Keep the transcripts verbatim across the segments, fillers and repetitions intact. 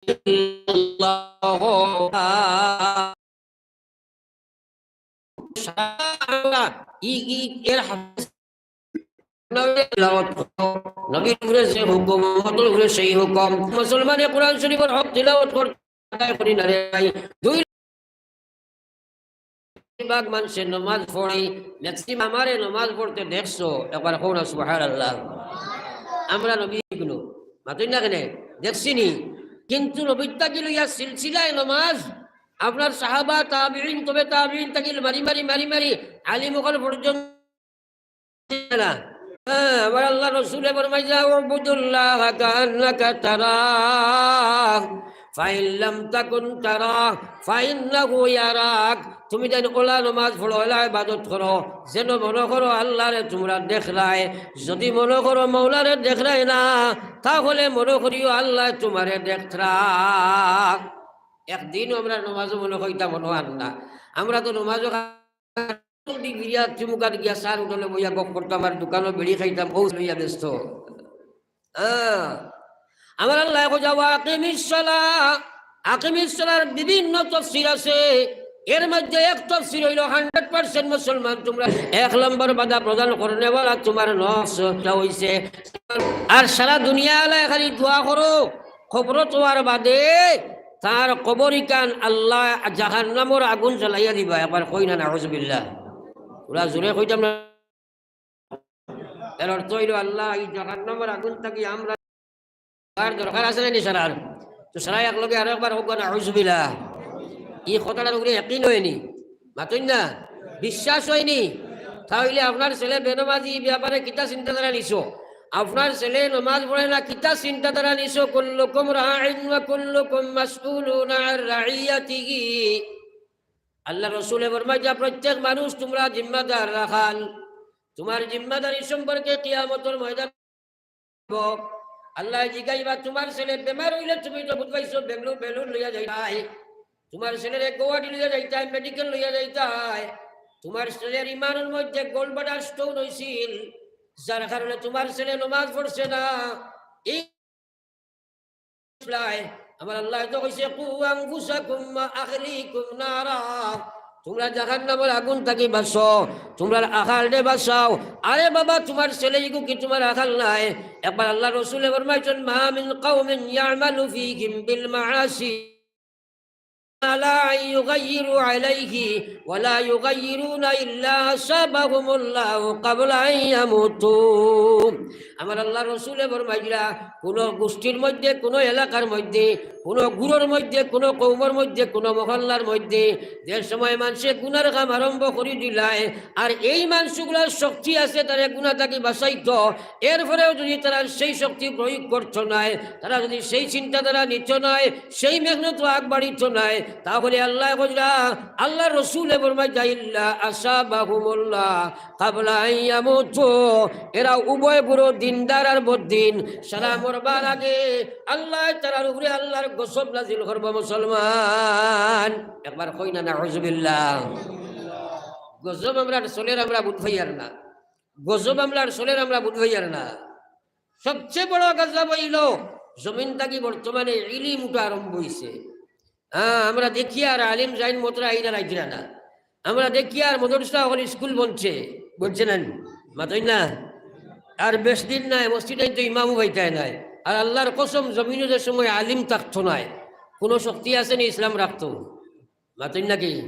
ইল্লাল্লাহ। ই, ই, এর হাদিস নবীর তিলাওয়াত করো। নবীর উপরে যে হুকুম, উম্মতর উপরে সেই হুকুম। মুসলমানে কোরআন শরীফের হক তিলাওয়াত করতে আদায় করি না রে ভাই। দুই ভাগ মানুষে নমাজ পড়ে, ম্যাক্সিমাম আমারে নমাজ পড়তে দেখছো, একবার কও না সুবহানাল্লাহ। আমরা নবী ইবনু, মাতই না কেনে? দেখছি নি? কিন্তু নবীর থাকি লইয়া সিলসিলায় নমাজ, আপনার সাহাবা, তাবিঈন, তবে তাবিঈন থাকি মারি মারি, মারি মারি, আলিম অকল পর্যন্ত না। হ্যাঁ, আমার আল্লাহ রসুলে ফরমাইছে, "উবুদুল্লাহা কাআন্নাকা তারাহ, ফাইন লাম তাকুন তারাহ, ফাইন্নাহু ইয়ারাক।" তুমি যেন ওলা নমাজ পড়ো, ওলা ইবাদত করো, যেন মনো করো আল্লাহরে তুমরা দেখরায়। যদি মনো করো মৌলারে দেখরায় না, তাহলে মনো করিও আল্লায় তুমারে দেখরা। একদিনও আমরা নমাজও মনো করিতাম মনো আর না। আমরা তো নমাজও দি বিরিয়া চুমুকাত গিয়া চার হোটেলো বইয়া গপ করতাম, আর দোকানো বিড়ি খাইতাম, ঔ লইয়া ব্যস্ত। হ্যাঁ। আমার আল্লায় কইছে, "ওয়া আকিমিস সালাহ।" আকিমিস সালাহর বিভিন্ন তাফসীর আছে। এর মধ্যে এক তাফসীর অইলো, হান্ড্রেড পার্সেন্ট মুসলমান তুমরা। এক নম্বর বাধা প্রদান করনেওয়ালা তুমার নফস, ইটা অইছে। আর সারা দুনিয়া আলায় খালি দোয়া করো, কবরো থওয়ার বাদে তার কবর ইখান আল্লায় জাহান্নামর আগুন জ্বালাইয়া দিবা। একবার কই না, নাউজুবিল্লাহ। ওরা জোরে কইতাম না। এর অর্থ অইলো, আল্লাহ, ই জাহান্নামর আগুন থাকি আমরার দরকার আছে না নি সারার? তো সারা একলগে আরো একবার কউক্কা, নাউজুবিল্লাহ। ই কথাটার উপরে ইয়াকিন অয়নি? মাতইন না? বিশ্বাস অয়নি? তা অইলে আপনার ছেলে বেনমাজি, ই ব্যাপারে কিতা চিন্তাধারা নিছো? আপনার ছেলে নমাজ পড়ে না, কিতা চিন্তাধারা নিছো? "কুল্লুকুম রাইন ওয়া কুল্লুকুম মাসউলুন আন রাইয়াতিহি।" আল্লাহ রসুলে ফরমাইতা, "প্রত্যেক মানুষ তুমরা জিম্মাদার রাখাল, তুমার জিম্মাদারি সম্পর্কে কিয়ামতর ময়দান।" আল্লায় জিগাইবা, "তুমার ছেলে বেমার অইলে তুমি তো বুঝবাইছো, বেলুন, বেলুন লইয়া যাইতায়, তুমার ছেলেরে গুয়াহাটি লইয়া যাইতায়, মেডিকেল লইয়া যাইতায়, তুমার ছেলের ইমানর মধ্যে গোল্ড ব্লাডার স্টোন অইছিল, যার কারণে তুমার ছেলে নমাজ পড়ছে না।" এই আমার আল্লায় তো কইছে, "কু আনফুসাকুম ওয়া আহলিকুম নারা।" তুমরা জাহান্নামর আগুন থাকি বাঁচো, তুমরার আহালরে বাঁচাও। আরে বাবা, তুমার ছেলে ইগু কি তুমার আহাল নায়? একবার আল্লাহ রসুলে ফরমাইছইন, "মা মিন কওমিন ইয়ামালু ফীহিম বিল মাআসি আলা আন ইউগাইয়িরু আলাইহি ওয়া লা ইউগাইয়িরুনা ইল্লা আসাবাহুমুল্লাহু ক্বাবলা আন ইয়ামুতু।" আমার আল্লাহ রসুলে ফরমাইরা, কুনু গোষ্ঠীর মধ্যে, কুনু এলাকার মধ্যে, কুনু গুরুর মধ্যে, কুনু কওমর মধ্যে, কুনু মহল্লার মধ্যে যে সময় মানষে গুনার কাম আরম্ভ করি দিলায়, আর এই মানষগুলার শক্তি আছে তারে গুনা থাকি বাঁচাইতো, এরপরেও যদি তারা সেই শক্তি প্রয়োগ করতো নায়, তারা যদি সেই চিন্তাধারা নিতো নায়, সেই মেহনত আগ বাড়িতো নায়, তাহলে আল্লায় কইরা, আল্লাহর রসুলে ফরমাইরা, "ইল্লা আসাবাহুমুল্লাহ ক্বাবলা আন ইয়ামুতু।" এরা উভয় গুরু দিনদার আর বদ্দিন, সারা মরবার আগে আল্লায় তারার উপরে আল্লাহর গজব নাজিল করবো মুসলমান। একবার কই না, নাউজুবিল্লাহ। গজব আমরার চলের আমরা বুঝ পাইয়ার না, গজব আমরার চলের আমরা বুঝ পাইয়ার না। সবচেয়ে বড় গজব অইলো, জমিন থাকি বর্তমানে ইলিম উঠা আরম্ভ অইছে। হ্যাঁ, আমরা দেখিয়ার আলিম যাইন মতরা আইরা রাইতরা না। আমরা দেখিয়ার মাদ্রাসা অকল স্কুল বনছে, বনছে না নি? মাতইন না? আর বেশ দিন নাই, মসজিদে তো ইমামও পাইতায় নায়। আর আল্লাহর কসম, জমিনো যে সময় আলিম থাকতো নায়, কুনু শক্তি আছে নি ইসলাম রাখতো? মাতইন নাকি?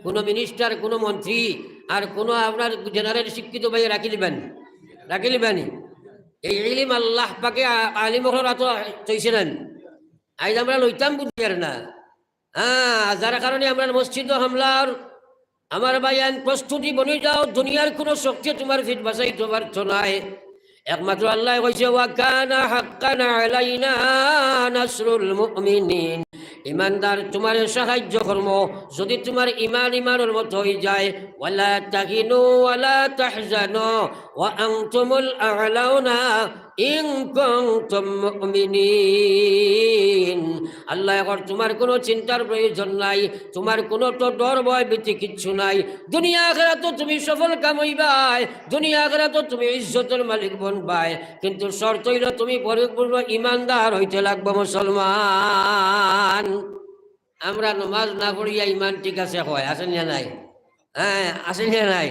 কুনু মিনিস্টার, কুনু মন্ত্রী, আর কুনু আপনার জেনারেল শিক্ষিত ভাইয়ে রাখিলিবা নি? রাখিলিবা নি? এই ইলিম আল্লাহ পাকে আ-, আলিম অকলর আতো থইছে না নি? আইজ আমরা লইতাম বুঝিয়ার না। হ্যাঁ, যার কারণে আমরার মসজিদও হামলা অর, আমার ভাইয়াইন, প্রস্তুতি বনি যাও, দুনিয়ার কুনু শক্তি তুমার পিঠ বাঁচাইতো পারতো নায়। একমাত্র আল্লায় কইছে, "ওয়া কানা হাক্কান আলাইনা নাসরুল মুমিনিন।" ইমানদার তুমারে সাহায্য করমু, যদি তুমার ইমান ইমানর মতো অইযায়। "ওয়ালা তাহিনু ওয়ালা তাহজানু ওয়া আনতুমুল আ'লাউনা ইন কুনতুম মুমিনিন।" আল্লাহ, এখন তোমার কোনো চিন্তার প্রয়োজন নাই, তোমার কোনো তো ডর ভয় ভীতি কিচ্ছু নাই। দুনিয়া আখেরাতো তুমি সফল কাম অইবায়, দুনিয়া আখেরাতো তুমি ইজ্জতর মালিক বনবায়, কিন্তু শর্ত অইলো তুমি পরিপূর্ণ ইমানদার অইতে লাগবো, মুসলমান। আমরা নমাজ না পড়িয়া ইমান ঠিক আছে কয়, আছে না নাই? হ্যাঁ, আছে না নাই?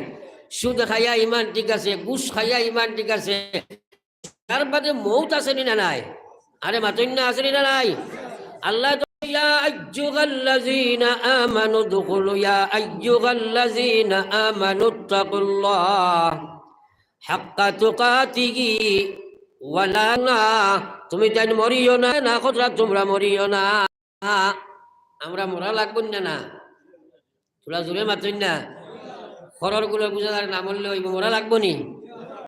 সুদ খাইয়া ইমান ঠিক আছে, ঘুষ খাইয়া ইমান ঠিক আছে, তার বাদে মউত আছে নি না নাই? আরে মাতইন না, আছে নি না নাই? আল্লাহ তো, ইয়া আইয়ুহাল্লাযীনা আমানু দুখুলু, ইয়া আইয়ুহাল্লাযীনা আমানু তাকুল্লাহ হাক্কা তুকাতিহি ওয়া লা, না, তুমি তাইন মরিও না, না খতরা তোমরা মরিও না। আমরা মরা লাগবো না, না? তোরা জোরে মাতইন না। খরর গুলো বুঝা যায় না, মরলে অইবো, মরা লাগবো নি?